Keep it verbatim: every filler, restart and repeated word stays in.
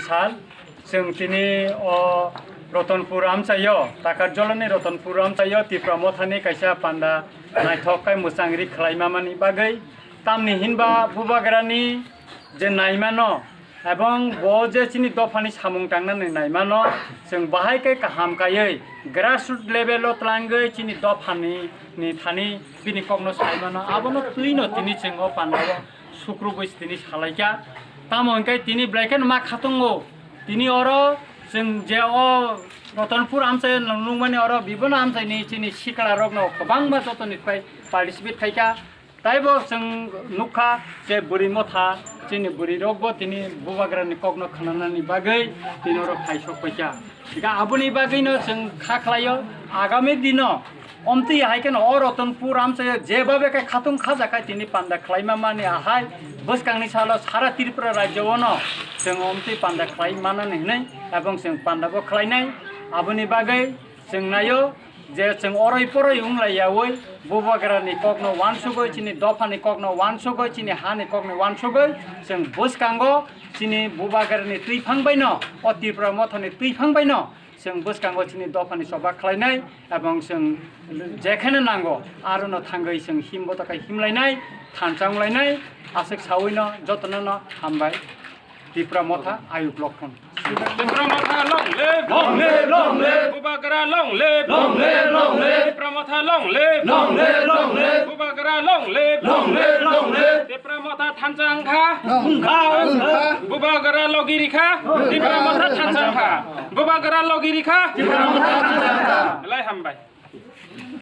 Sal, chwng tini o Ratanpur amchaio, Takarjolani Ratanpur amchaio Tipra Mothani kaisa panda naithok khe mwchang ri khlaima mani bagwi. Tamni hinba Bubagrani je naimano, ebong bo je chini dophani samung tangnani naimano, chwng bahai khe kaham kaiwi grassroot level o tlangwi chini dophani ni thani bini kokno saimano, abono twino tini chwng o pandao sukrubwi tini salaikha. Tamo hwnkhe tini belai kheno ma khatungo, tini oro chwng je o Ratanpur amchai nungmani oro Bibona amchaini chini sikla rokno kwbangma jotoni pai participate khaikha. Taibo chwng nukha je bwrwi motha, chini bwrwi rokbo tini Bubagrani kokno khnanani bagwi tini oro phai sok paikha. Hingkhe aboni bagwino chwng kha khlaio, agami dino omtwi hai kheno o Ratanpur amchaio jebabe khe khatung khajakha tini panda khlaima mani ahai bwskangni salo sara Tripura rajyo ono chwng omtwi panda khlai manani hwnwi ebong chwng pandabo khlainai. Aboni bagwi chwng naio je chwng oroi poroi wng lai yaui Bubagrani kokno wansugoi, chini dophani kokno wansugoi, chini hani kokno wansugoi chwng bwskango chini Bubagrani twiphang baino, o Tipra Mothani twiphang baino chwng bwskango chini dophani choba khlainai, ebong chwng jekheno nango arono thangwi chwng himbo takhai himlainai, thansa wnglainai. Aswk sawino jotono no hambai. Tipra Motha Ayuk Lokhon. Tipra Motha long live! Long live, long live! Bubagra long live! Long live, long live! Tipra Motha long live! Long live, long live! Bubagra long live! Long live, long live! Tipra Motha thansa wngkha. Wngkha, wngkha. Bubagra logi rikha. Tipra Motha thansa wngkha. Bubagra logi rikha. Tipra Motha thansa wngkha. Belai hambai.